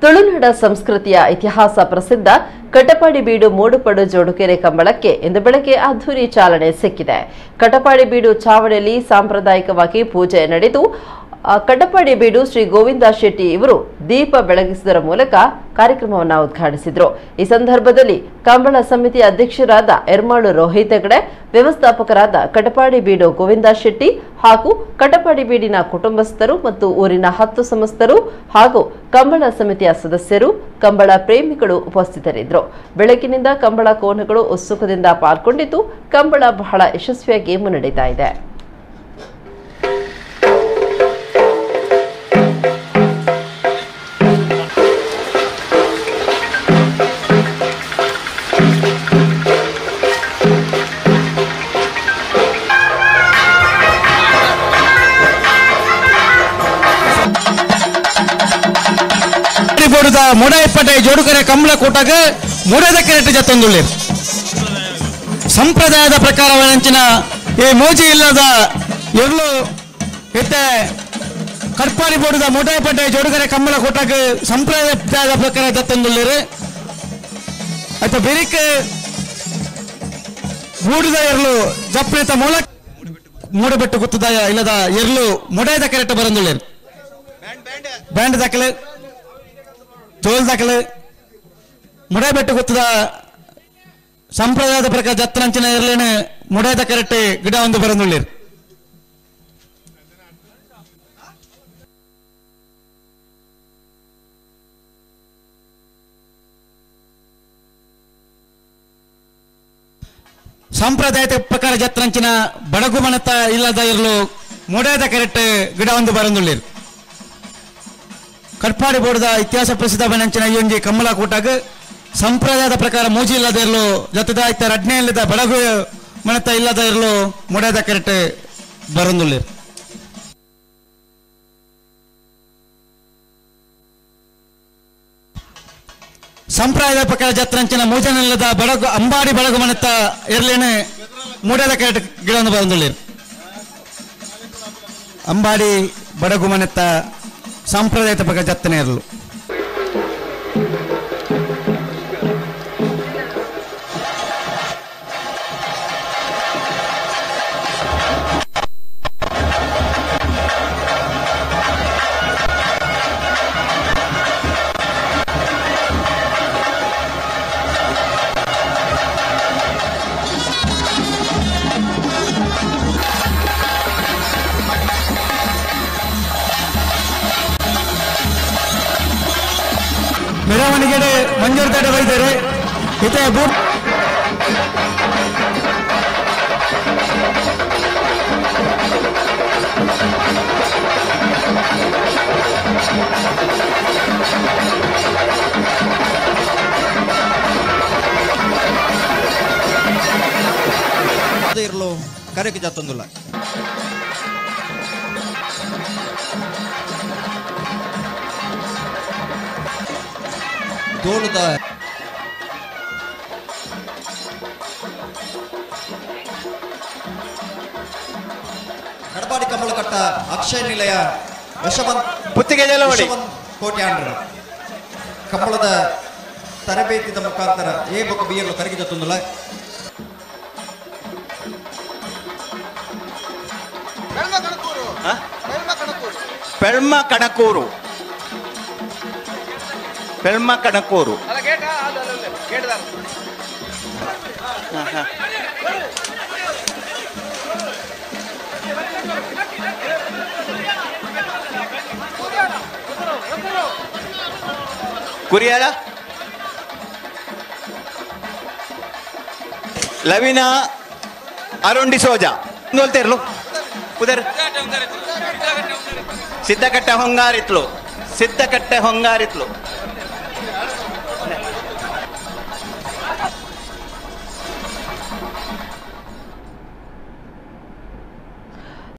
ತುಳುನಾಡ ಸಂಸ್ಕೃತಿಯ ಇತಿಹಾಸ ಪ್ರಸಿದ್ಧ ಕಟಪಾಡಿ ಬೀಡು ಮೂಡುಪಡು ಜೋಡುಕೆರೆ ಕಂಬಳಕ್ಕೆ ಇಂದು ಬೆಳಗ್ಗೆ ಅದ್ದೂರಿ ಚಾಲನೆ ಸಿಕ್ಕಿದೆ. ಕಟಪಾಡಿ ಬೀಡು ಚಾವಡಿಯಲ್ಲಿ ಸಾಂಪ್ರದಾಯಿಕವಾಗಿ ಪೂಜೆ ನಡೆದು ಕಟಪಾಡಿ ಬೀಡು ಶ್ರೀ ಗೋವಿಂದ ಶೆಟ್ಟಿ ಇವರು ದೀಪ ಬೆಳಗಿಸುವುದರ ಮೂಲಕ ಕಾರ್ಯಕ್ರಮವನ್ನು ಉದ್ಘಾಟಿಸಿದರು. ಈ ಸಂದರ್ಭದಲ್ಲಿ ಕಂಬಳ ಸಮಿತಿ ಅಧ್ಯಕ್ಷರಾದ ಎರ್ಮಾಳು ರೋಹಿತ್ ಹೆಗಡೆ, ವ್ಯವಸ್ಥಾಪಕರಾದ ಕಟಪಾಡಿ ಬೀಡು ಗೋವಿಂದ ಶೆಟ್ಟಿ ಹಾಗೂ ಕಟಪಾಡಿ ಬೀಡಿನ ಕುಟುಂಬಸ್ಥರು ಮತ್ತು ಊರಿನ 10 ಸಮಸ್ತರು ಹಾಗೂ ಕಂಬಳ ಸಮಿತಿಯ ಸದಸ್ಯರು, ಕಂಬಳ ಪ್ರೇಮಿಗಳು ಉಪಸ್ಥಿತರಿದ್ದರು. ಬೆಳಗಿನಿಂದ ಕಂಬಳ ಕೋನಗಳು ಉತ್ಸುಕದಿಂದ ಪಾಲ್ಗೊಂಡಿದ್ದು ಕಂಬಳ ಬಹಳ ಯಶಸ್ವಿಯಾಗಿ ಮುನ್ನಡೆಯುತ್ತಾ ಇದೆ. ಮೂಡಾಯಪಟ್ಟೆ ಜೋಡುಕರೆ ಕಂಬಳ ಕೂಟಕ್ಕೆ ಮೂಡದ ಕೆರೆಟ್ ಜತ್ತೊಂದುಳ್ಳಿ ಸಂಪ್ರದಾಯದ ಪ್ರಕಾರವಂಚಿನ ಈ ಮೋಜಿ ಇಲ್ಲದ ಎರ್ಲು ಇತ್ತೆ ಕಟ್ಪಾಡಿ ಬೋರ್ಡದ ಮೂಡಾಯಪಟ್ಟೆ ಜೋಡುಕರೆ ಕಂಬಳ ಕೂಟಕ್ಕೆ ಸಂಪ್ರದಾಯದ ಪ್ರಕಾರ ಜತ್ತೊಂದುಳ್ಳಿರು. ಅಥವಾ ಬೆರಿಕೆ ಮೂಡಿದ ಎರ್ಲು ಜಪ್ಪಿತ ಮೂಲಕ ಮೂಡಬೆಟ್ಟು ಗುತ್ತದ ಇಲ್ಲದ ಎರ್ಲು ಮೂಡಾಯದ ಕೆರೆಟ್ ಬರಂದುಳ್ಳಿರು. ಬ್ಯಾಂಡ್ ದಾಖಲೆ ತೋಲ್ ದಾಖಲೆ ಮುಡಾಯಬೆಟ್ಟು ಗೊತ್ತದ ಸಂಪ್ರದಾಯದ ಪ್ರಕಾರ ಜತ್ತನಂಚಿನ ಇರಲೇನೆ ಮುಡಾಯದ ಕರೆಕ್ಟ್ ಗಿಡ ಒಂದು ಬರಂದುಳ್ಳಿರು. ಸಂಪ್ರದಾಯದ ಪ್ರಕಾರ ಜತ್ತನಂಚಿನ ಬಡಗು ಮನತ ಇಲ್ಲದ ಇರಲು ಮುಡಾಯದ ಕರೆಕ್ಟ್ ಗಿಡ ಒಂದು ಬರಂದುಳ್ಳಿರು. ಕಟ್ಪಾಡಿ ಬೋರ್ಡದ ಇತಿಹಾಸ ಪ್ರಸಿದ್ಧ ಬನಂಚಿನ ಈ ಒಂಜಿ ಕಮ್ಮಲ ಕೂಟಾಗ ಸಂಪ್ರದಾಯದ ಪ್ರಕಾರ ಮೂಜಿ ಇಲ್ಲದ ಇರಲು ಜೊತೆದ ಇತ್ತ ರಡ್ನೆ ಇಲ್ಲದ ಬಡಗು ಮನತ ಇಲ್ಲದ ಇರಲು ಮುಡಾಯದ ಕರೆಕ್ಟ್ ಬರಂದುಳ್ಳಿರು. ಸಂಪ್ರದಾಯದ ಪ್ರಕಾರ ಜತ್ರಂಚಿನ ಮೂಜನಿಲ್ಲದ ಬಡಗು ಅಂಬಾಡಿ ಬಡಗು ಮನತ ಇರಲೇನೆ ಮೂಡದ ಕರೆಕ್ಟ್ ಗಿಡವನ್ನು ಬರಂದುಳ್ಳಿರು. ಅಂಬಾಡಿ ಬಡಗು ಮನೆತ್ತ ಸಾಂಪ್ರದಾಯಿಕ ಪ್ರಕಾರ ಜತ್ತನೆ ಇರಲು. ಮೆರವಣಿಗೆ ಮಂಜೂರು ತಡೆ ಬೈತಾರೆ ಇತ್ತೆ ಬೂಟ್ ಇರಲು ಕರೆಗೆ ಜತ್ತೊಂದಿಲ್ಲ. ದೋಲದ ಕಡಪಾಡಿ ಕಂಬಳಕಟ್ಟ ಅಕ್ಷಯ ನಿಲಯ ಯಶವಂತ್ ಪುತ್ತಿಗೆ ಜಲವಡಿ ಕೋಟ್ಯಾಂಡ್ರ ಕಂಬಳದ ತರಬೇತಿದ ಮುಖಾಂತರ ಎ ಬೊಕ್ಕ ಬಿ ಎಲ್ಲು ಕರಗಿ ಜತ್ತೊಂದಿಲ್ಲ. ಪೆಳ್ಮ ಕಣಕೂರು ಪೆಳ್ಮ ಕಣಕೂರು ಕುರಿಯಾಳ ಲವಿನಾ ಅರುಣ್ ಡಿಸೋಜಾ ಇರಲು ಉದರ್ ಸಿದ್ದಕಟ್ಟೆ ಹೊಂಗಾರಿತ್ಲು ಸಿದ್ದಕಟ್ಟೆ ಹೊಂಗಾರಿತ್ಲು.